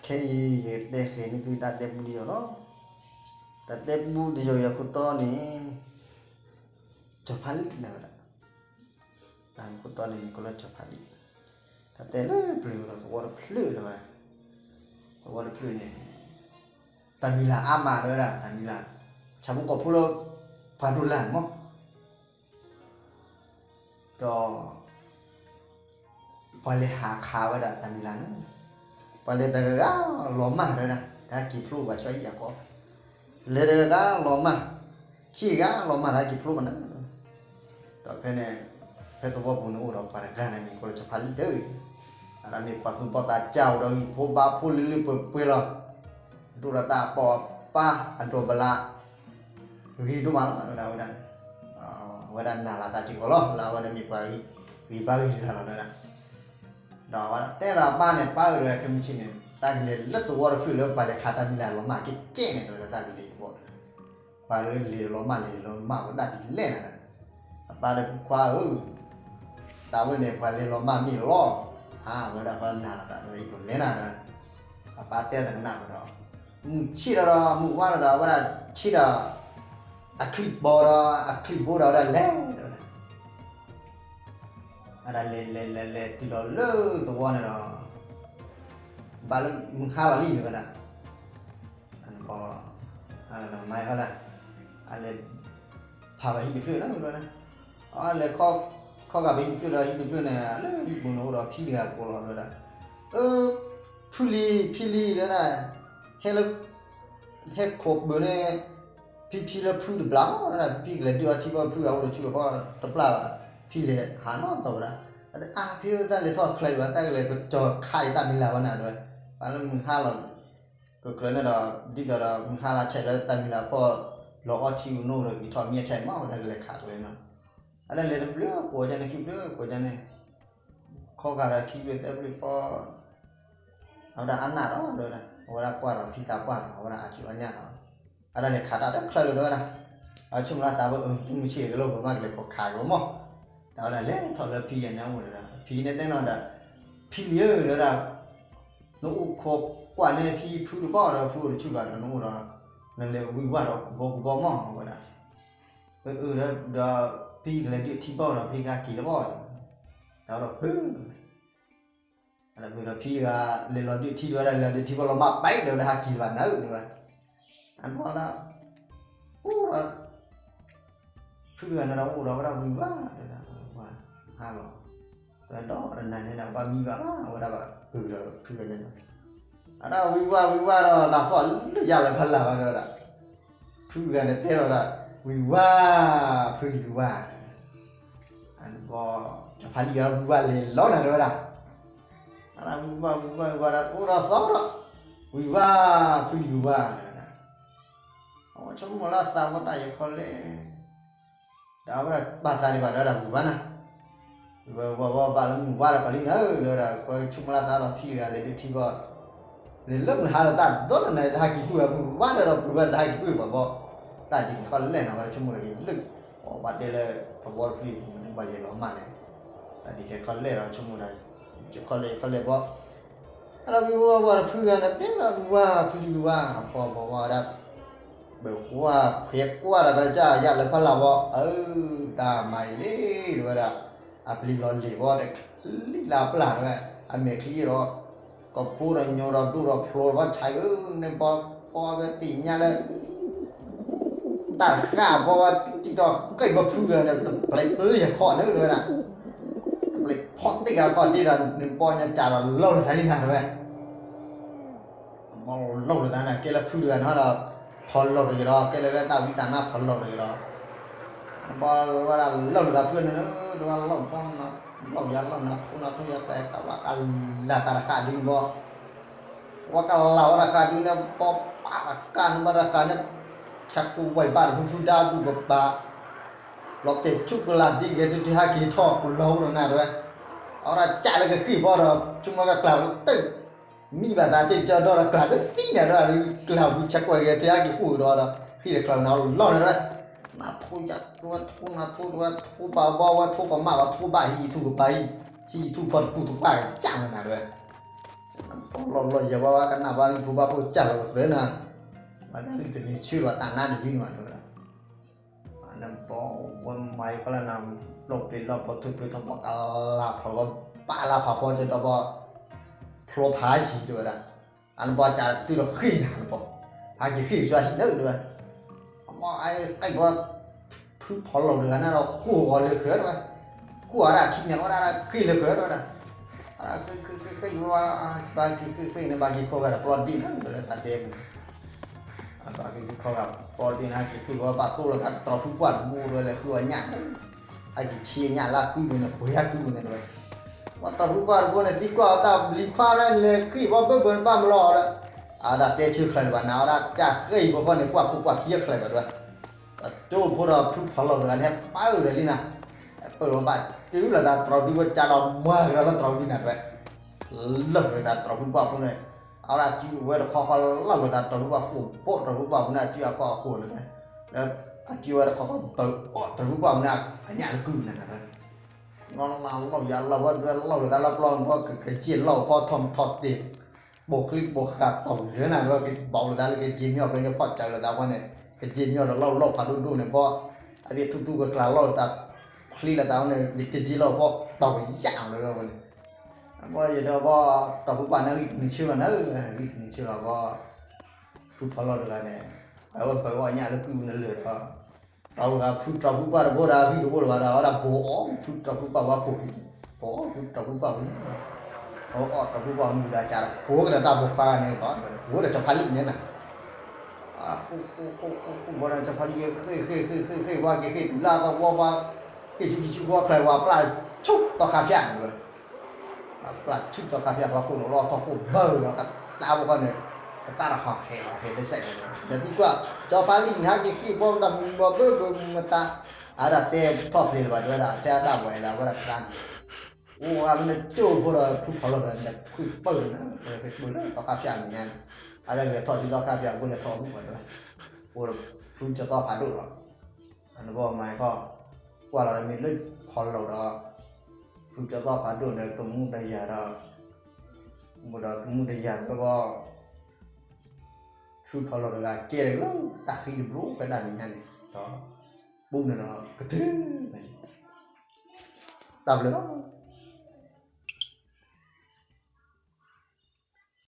ခဲအံၤယကတဲဃဲၤန့ၢ်သုတၢ်တဲပူတယိာ်လီၤ. တၢ်တဲပူတယိာ်အခိၣ်တီန့ၣ် ကၠီၤဖါလံၣ်န့ၣ်ဝဲဒၣ်, တၢ်မ့ၢ်ခိၣ်တီန့ၣ်မ့ၢ်ကိးလၢကၠီၤဖါလံၣ်, တၢ်တဲလၢပျၢၤဒီးသဝီတဖျၢၣ်လၢၤဝဲ, သဝီတဖျၢၣ်န့ၣ် တၢ်မံၤလၢ်အါမးတဲဝဲဒၣ်, တၢ်မံၤလၢ် ဆၣ်ဖိကီၢ်ဖိလၢ ပှၤဒိၣ်လၢ်န့ၣ်မး ဒီး ပှၤလဲၤဟးခးဝဲဒၣ်တၢ်မံၤလၢ်န့ၣ်, ပှၤလဲၤတဂၤဂၤလီၤမၢ်တဲဝဲဒၣ် တၢ်ဟဲက့ၤဖျိပှၤဆှၢအံၤအကီၢ်, လဲၤတဂၤဂၤလီၤမၢ်, ခံဂၤလီၤမၢ်တၢ်ဟဲက့ၤဖျိဘၣ်န့ၣ်, ဒီးဖဲန့ၣ် ဖဲသဝီပူၤန့ၣ်အိၣ်ဒီးပှၤတဂၤန့ၣ်မ့ၢ်ကိးလၢကၠီၤဖါလံၣ်တဂၤ, အဝဲဒၣ်မ့ၢ်ပှၤသူၣ်ဘီၣ်သးစၢ်အိၣ်ဒီးဂံၢ်ဖိဘါဖိလၢလၢပှဲၤပှဲၤလီၤ, ဒိၣ်ဒီးတၢ်အပီးအပၢ်အဒိးဘလး ဂ့ၤဒိၣ်မးလီၤ တဲဝဲဒၣ်ဝဲဒၣ်န့ၣ်, အဝဲဒၣ်နာ်လီၤသးစ့ၢ်ကီးလီၤ လၢအဝဲဒၣ်မ့ၢ်ပှၤဂံၢ်ဘါဂ့ၤတဂၤလီၤ တဲဝဲဒၣ်, ဒီးအဝဲဒၣ်တဲဒီးအပၢ်န့ၣ် ပၢ်ဧၢ တဲဝဲဒၣ် ခဲမုၢ်ဆ့ၣ်န့ၣ် တၢ်ကလဲၤလၢသဝီတဖျၢၣ်လၢပှၤလဲၤခးတၢ်မံၤလၢ်လီၤမၢ်ကဲကဲန့ၣ် တဲဝဲဒၣ်တၢ်ကလဲၤသဝီ ပှၤလၢလဲၤလီၤမၢ်လဲၤလီၤမၢ်ဝဲဒၣ်ဒ်လဲၣ်န့ၣ်, အပၢ်ဒီးဖိခွါဧၢ တၢ်ဝဲန့ၣ်ပှၤလဲၤလီၤမၢ်မ့ၢ်လီၤ, အဝဲဒၣ်ပှၤနာ်လီၤသးဒီးအံၤကလဲၤနၤဒီး, အပၢ်တဲတကနၣ်ဒီး, မုၢ်ဆ့ၣ်ဒီးဒီး မုၢ်ဝါဒီးဒီး အဝဲဒၣ်ဆ့ၣ်ဒီး အချံၣ်ဘီဒီး အချံၣ်ဘိဒီး အဝဲဒၣ်လဲၤဒီး အဝဲဒၣ်လဲၤလဲၤလဲၤလဲၤတုၤဒီးလၢသဝီန့ၣ်ဒီး ဘၣ်လၢမုၢ်ဟါလီၤလံန့ၣ်ဝဲဒၣ်, မၤဟဲလၢ အလဲၤ ဖးဘၣ်ဟံၣ်တဖျၢၣ်လီၤ, အလဲၤ ခီၣ်ဂာ်ဘၣ်ဟံၣ်တဖျၢၣ်ဒီး ဟံၣ်တဖျၢၣ်န့ၣ် လၢဟံၣ်ပူၤန့ၣ်အိၣ်ဒီးဖံတဂၤကိးလီၤတဲဝဲဒၣ်, အၢ ဖုလံၤ ဖံလံၤတဲဝဲဒၣ်, ဟဲလၢ ဟဲခိးပၢၤန့ၣ် ဖံဖံလၢဖုတဘျီလီၤ, ဖံကလဲၤဒုးအီထံဘီ ဖုဂၤအိၣ်ဒီးဆူၣ်ဖီတပျၢ်ဘၣ်, ဖံလဲၤဟးနီတတီၤဝဲဒၣ်, အဖံတၢ်လဲၤထီၣ်ချဲးလံဘၣ် တၢ်ကလဲၤကစီၤခးဒံးတၢ်မံၤလၢ်ဝဲန့ၣ်တဲဝဲ, ဘၣ်လၢမုၢ်ဟါလီၤ ကကြၢးန့ၣ်ဒီး ဒ်သိးဒီးမုၢ်ဟါလီၤဆဲးလၢတၢ်မံၤလၢ်ဖီၣ် လီၤအီထံအူနိဒီး ဂံၢ်ထီၣ်မံအီထံမး ဝဲဒၣ်ကလဲၤခးကလဲၤနီၤ, အလဲၤတဘျုးကိးကန့ၣ် ခံဘျုးကိးကန့ၣ်, ခီၣ်ဂာ်ဒီးခံဘျုးသၢဘျုးဖီၣ်, အဝဲဒၣ်အနၢ်ဒီးတဲဝဲဒၣ် အဝဲဒၣ်ကွၢ်ဒီးဖံသးပှၢ်ဒီး အဝဲဒၣ်အစုအညၣ်ဒီး, အဝဲဒၣ်လဲၤခးတၢ်တဖျၢၣ်လၢၤတဲဝဲဒၣ်, အဝဲဆိကမိၣ်လၢသးဝဲအၢ သုမုၢ်ဆ့ၣ်ကလိၣ်ပှၤမးကလဲၤခိးခးက့ၤမး, ဒီးအဝဲဒၣ်လဲၤထီၣ်လၢဖံဂၤန့ၣ်အအိၣ်ဒီး ဖံန့ၣ်တဲနီၤဒီး, ဖံလံၤဧၢတဲဝဲဒၣ်, နအိၣ်ခိးကွၢ်န့ၢ်ဖံဖုတဘီဒီး ဖုအိၣ်တဆူၣ်ဘၣ်ဒီး နအိၣ်ဒီး နလဲၤဝံၤဝါဒီးကူဘီကူဘီမး အဝဲဒၣ်, အၢ ဒီး ဖံကလဲၤဒုးထံဘီဒီး ဖံကဟဲက့ၤတဘီဒီး, ဒီးဒီးဖု ဒီးဖုဒီးဖံတဂၤ လဲၤလီၤဒုးထံတဲဝဲဒၣ် လဲၤလီၤဒုးထံဘီလီၤမၢ်ပဲဒီး ဟဲက့ၤလၢၤဘၣ်နၤဧၢတဲဝဲ, အဘီဒီး အိၣ်ဒီး ဖုတဂၤန့ၣ်ဒီးအိၣ်ဒီးဝဲဒၣ်ဝံၤဝါဒီး ဝါ ဟါလီၤ, ဒီးဒီးနၤန့ၣ်ဒီး ဘၣ်မံဘၣ်ဘၣ် အဝဲဒၣ်ဘၣ်အၢဒီးဖုတဂၤန့ၣ်ဒီး, အဒၣ်ဝံၤဝါဝံၤဝါဒီး တၢ်သီၣ်လၢယၤလၢဖးလၢ်ဝဲဒီး ဖုတဂၤန့ၣ်တဲလီၤဒီး ဝံၤဝါ ဖုလံၤဝံၤဝါ ကၠီၤဖါလံၣ်ဒီးဝံၤဝါလဲၤလီၤနၤတဲဝဲဒၣ်, အဒၣ်ဝံၤဝါဝံၤဝါဝံၤဝါဒီး အိၣ်ဒီးသီဒီး ဝံၤဝါ ဖုလံၤဝံၤဝါတဲဝဲဒၣ်, အဝဲဆိကမိၣ်လၢသးဝဲတၢ်ယံၤခီလဲၣ် ဒီးအဝဲဒၣ်ဘၣ်သးဒံးဘၣ်ဒီးဝံၤဝါနၤ, ဝံၤဝါဝံၤဝါဘၣ်လၢမုၢ်ဝါဒီးကီးလံနၤဧၢ တဲဝဲဒၣ် ပှၤဆိကမိၣ်လၢသးဒီးဖံတဂၤလဲၤဒုးထံဘီ လဲၤလၢမုၢ်ဟါဒီးတၢ်ဒိးနၤ တဟဲက့ၤပုၢ်ဝဲမုၢ်ဝါဒီးဒီးပုၢ်ဝဲတဟဲက့ၤပုၢ်ဘၣ်ဘီ, တၢ်ဒ်လဲၣ်ခီလဲၣ်နၤ ဝဲဒၣ်ဆိကမိၣ်ဒီးက့ၤလၢ အီၣ်ဘၣ်တဲလၢသဝီတဖျၢၣ်အံၤပူၤန့ၣ် ဘၣ်လဲၤလီၤမၢ်လဲၣ်, တၢ်ဒ်လဲၣ်ခီလဲၣ်ဒီးဆိကမိၣ်ဒီး ခီလဲၣ်ခီလဲၣ်ဘီ အဒီးဝံၤဝါဝံၤဝါဒီးဖုဂၤန့ၣ် တဲလီၤဝံၤဝါ ဖုလံၤဝံၤဝါ အပီၤပီၤဝါဒီး ပှၤခွဲးကွၢ်ဒီးကစၢ်ယၤလၢဖးလၢ်ဘီ အၢ တၢ်မၤအံၤလံ တဲဝဲဒၣ် အပျံၤလီၤလံၤဘီဒီး လံလၢပျၢ်တဲဝဲ အမဲာ်ချံဒီး ကဖိဒီးညိဒီးဒိၣ်ဒီးဖျိဒီးဘီ ဆဲးဧၢ နဘီပီဝဲသ့ၣ်ညါလၢ တၢ်ဃၣ်ဘီဝဲတံၤဒီး ကဲဘီဖုဂၤန့ၣ် တပျဲးပျဲးခီန့ၣ်တဲဝဲဒၣ်, တပျဲးဖီတ့ၢ်ဂၤခီတ့ၢ်ဒီး နဘီညါစးဒီးလီၢ်လၢသးလံနၤတဲဝဲ, ဘီလီၢ်လၢသးန့ၣ် ကဲလၢဖုတဂၤန့ၣ်ဒီး ဖီလီၢ်တဂ့ၤဒီး ကဲလၢဝဲတၢ်ဝံတၢ်နါဖီလီၢ်တဂ့ၤဒီး ဘီဝဲဒၣ်လီၢ်လၢသးဖုန့ၣ် တဝဲလီၢ်ဘီ လီၢ်ယၤလီၢ်နၤထိနၤထိယၤကျဲကဝဲကလၢ်တၢ်တဃၣ်ဒုန့ၣ်ဘီ ဝဲကလၢ်ဝဲတၢ်ဃၣ်ဒုန့ၣ် ဘီပာ်တၢ်ဃၣ်န့ၣ် ဘၣ်တၢ်ဃၣ်န့ၣ် ဆၢကိးဝဲဘၣ်တဖုဖုဒါဒူၣ်ကပၤ လီၤတဲာ်ဆူကလၢ်ဒ်ဂဲၤတုၤဟဲက့ၤထီၣ် လီၤအိၣ်ဒီးနၤတဲဝဲ အဝဲဒၣ်ကးလၢကဃ့ၢ်ဘီဒီး ဆိကမိၣ်ကကျၢ်တၢ် မံဘၣ်သးက့ၤကၢဒီးကျၢ်တသံန့ၣ်ဒီး ကျၢ်ဝံၤဆၢကွၢ်ဂဲၤတုၤဟဲက့ၤအိၣ်ဒီး ဃ့ၢ်တကျၢ်နၤလီၢ်နၤတဲဝဲ နၤထိယၤထိဝဲထိနၤထိတဝဲထိဘၣ်ဘီဝဲထိကမၣ်ဘၣ်ထိဘၣ်ဟံၣ်ထူၣ်ကပၤဟံၣ် ဟံၣ်ထူၣ်ဖီတပူၤတပှၢ်ကစၢ်နၤတဲဝဲ နပီလီၢ်လီၢ်ယဲၢ်ဝဲဝဲကနၣ်ဘၣ်ဂံၢ်ဖိဘၣ်ဖိကၢ်လီၤကတြၢၤနၤ, ဘၣ်တၢ်ဂံၢ်တနုၤဆၢဘၣ်တၢ်နါတဒုန့ၣ်ဘၣ်တဲဝဲဒၣ်, နပီဝဲမၤယခီလၢနၤ, လီၢ်ပျံၤလီၢ်ပီၤထူၣ်ဖျိထီၣ်ပီၢ်ကလၤဖးဝဲ, ပာ်လၤဖးဖီကဒီးပီၢ်, ဖျိဖးဟံၣ်တဲဝဲဒၣ်, အနပီစးကတုၤလီၤဃ့ၢ်နၤနပီ, ဟဲက့ၤဃ့ၢ်ကဆှီဟံၣ်လၢတဲဝဲ, အမ့ၢ်အဲၣ်ဘီ ဖုဖီလီၢ်တဂၤန့ၣ်ဒီး ဃိၣ်ဂီၤလၢဃၢၤတဲဝဲ, ဃိၣ်အီၤဒၣ်ခံန့ၣ် အီၣ်ဒၣ်ဃ့ၢ်လၢဃၢၤတဲဝဲဒၣ်, ဃ့ၢ်ဃ့ၢ်ဃ့ၢ်ဃ့ၢ်ဃ့ၢ်ဃ့ၢ်န့ၣ် ဘၣ်က့ၤခိၣ်ဂၤဒီးပျီတဘ့ၣ်န့ၣ် လၢတၢ်တဲပူၤန့ၣ် ဘၣ်က့ၤခိၣ်ဂၤပျီတဘ့ၣ်န့ၣ် ဟဲက့ၤဃ့ၢ်ဝဲဘၣ်သိၣ်လိာ်သးတြီၤဖုပှၢ်တဘိတဲဝဲလဲၤဃုအီၣ်ညၣ်န့ၣ်, ဟဲက့ၤဆ့ညၣ်လၢကုပူၤန့ၣ် ပှ့ၤဟဲကုပူၤန့ၣ်တဲဝဲ, ပှၤတြီၤဖုပှၢ်တဘိန့ၣ် သံကွၢ်အီၤတၢ်ဘျံးခွါရဲၣ်လဲၤဃ့ၢ်ဘီဘၢဘၢဘၣ်မလီၤဒီး, အဝဲဒၣ်တဲဆၢချၢန့ၣ်ဘၣ် နၤဝဲဒၣ်ကၢ်ဃ့ၢ်အံၤဖီခိၣ်န့ၣ် ပှၢ်ဖိပှၢ်ခံအချၢဘၣ်တဲဝဲ တၢ်ကၠိဖိဒီးဖုဖီလီၢ်တဂၤန့ၣ် ဟဲပၢၢ်ဒီးလံနၤ, ဟဲပၢၢ်လီၤဘၣ်တုၤလၢသးတြီၤဒုဝဲကၢ်လီၤမၤကဒီးလၢတြီၤဒုနၤတဲဝဲ, လၢာ်လၢသးတြီၤဖုပှၢ်ဖိန့ၣ်, အဝဲဒၣ်အစုဝဲတခီဃီလီၢ်လၢသးတြီၤဖုပှၢ်ဃိၣ်ဘိတြီၤဖုပှၢ်ဖိန့ၣ် အစုအခီအဃိန့ၣ်, လၢအစုဝဲတခီဃီဘၢၣ်အီၣ်တြီၤဖုပှၢ်ဖိန့ၣ် အညၣ်လၢကုပူၤနၤတဲဝဲ နီၢ်လၢလီၢ်ယၤလီၢ်ဝဲဒၣ်လီၢ်လၢသးလၢပျီမီၢ် ကကစ့ၢ်လီၢ်ဖီထီၣ်ထီၣ်တ့ၢ်, ပိာ်ချံပိာ်ဃာ်တီၢ်လၢနၤဒီး ကဘီလၢသးလၢကစ့ၢ်မ့ၢ်အီၣ်ဖဲန့ၣ်ဖီၣ်စၢၤလၢသးဝဲန့ၣ် ကစ့ၢ်မ့ၢ်အီၣ်ဒီးလီၢ်လီၢ်ဖးဒိၣ်ဒိၣ်န့ၣ်ဘီ, အသ့ၣ်ထူၣ်ထူၣ်ကကျးလီၢ်လၢသး, ချံလၢသးဝဲန့ၣ် ကစ့ၢ်လီၢ်ဖီၣ်တီၢ်ကယၣ်လၢဝဲန့ၣ်, ဘီယတဲဘီ, တြီၤဖုပှၢ်န့ၣ်ဂံၢ်တနုၤဆၢလီၤနၤ, ဂံၢ်တနုၤဆၢလီၤဘီ, ဖုဖီလီၢ်တဂၤန့ၣ်, အဝဲပၢၢ်အီၣ်ညၣ်လၢကုပူၤန့ၣ်လၢာ်ဒီး တြီၤဖုပှၢ်တဘိဒီးဂံၢ်တအိၣ်လၢၤဘၣ်ဒီး အဝဲဒၣ်ဘိးအီၣ်ဖုတြီၤဖုပှၢ်ဝဲကိၢ်, ဘိးအီၣ်ဖုတြီၤဖုပှၢ်ဝဲန့ၣ်, အဝဲအီၣ်တြီၤဖုပှၢ်မုၢ်ဒၣ်ကၢ်ဒီး ဃိကဒီးတၢ်ဘိးဃါန့ၣ်လီၤ, ဃိဒီးစီၤဖါလံၣ်န့ၣ်နၤ, ဃိဃိဃိဃိဃိဘီဒီး စီၤဖါလံၣ်ဃ့ၢ်ဃ့ၢ်ဃ့ၢ်ဃ့ၢ်ဃ့ၢ်ဃ့ၢ်ဝဲက့ၤဃ့ၢ်တုၤလၢအသီဝီဘီ, ဃ့ၢ်ဆူခံဆူဃီချၢဝဲပျၢ်ဆူၣ်သီခါဖၠၣ်န့ၣ်ဝဲ ပျၢ်ဆူၣ်သီခါဖၠၣ်ဖီခိၣ်န့ၣ် လီၢ်ထီၣ်ခိၣ်ဘၢလီၤ ကတၢ်ဖိဃီန့ၣ်, ကတၢ်တဟီၣ်ဟဲလီၤဟဲလၢစဲးန့ၣ်, ယသံကွၢ်, စီၤဖါလံၣ်န့ၣ်ဟဲက့ၤဃ့ၢ်ဘီဒီးမုၢ်ဘီဘၢဘၢမုၢ်မတၤ, အဝဲဒၣ်တဲထီၣ်ဖျ့လၢၤဘၣ်တဲဝဲဒၣ် ထဲအတၢ်ဘၣ်ဝဲလၢအဝဲဒၣ်ကျါန့ၣ်, အိၣ်ဝဲမ့ၢ်ကၠိဖိဒီးဖုဖီလီၢ်ဒီး ဃ့ၢ်ပၢၢ်လီၤန့ၣ်, ဃ့ၢ်ပၢၢ်လၢသီခါဖၠၣ်အမဲာ်ညါန့ၣ်, အဝဲဒၣ်ကလဲၤထီၣ်ဆူသီခါဖၠၣ် အဃိလဲၤထီၣ်မုၢ်ဘၣ်တဲဝဲ, အိၣ်ဒီးဖုကၠီသီဖးဒိၣ်လီၤ အနဘီမၤခီ, ကွၢ်လီၤဒီးမ့ၢ်လၢဖီလီၢ်ဒီး, ဖုကၠီသီဖးဒိၣ်န့ၣ် ကမူတယၤဒီး, ဒီးကမူတယၤတဘီ, ဖုဖီလီၢ်တဂၤကဲလၢတၢ်ဃံတဘျီဖဲဒၣ်မဲာ်ညါန့ၣ်ဒီး, ပူန့ၣ်ဒီးကတုၤ, တၢ်ဘျုးလီၤ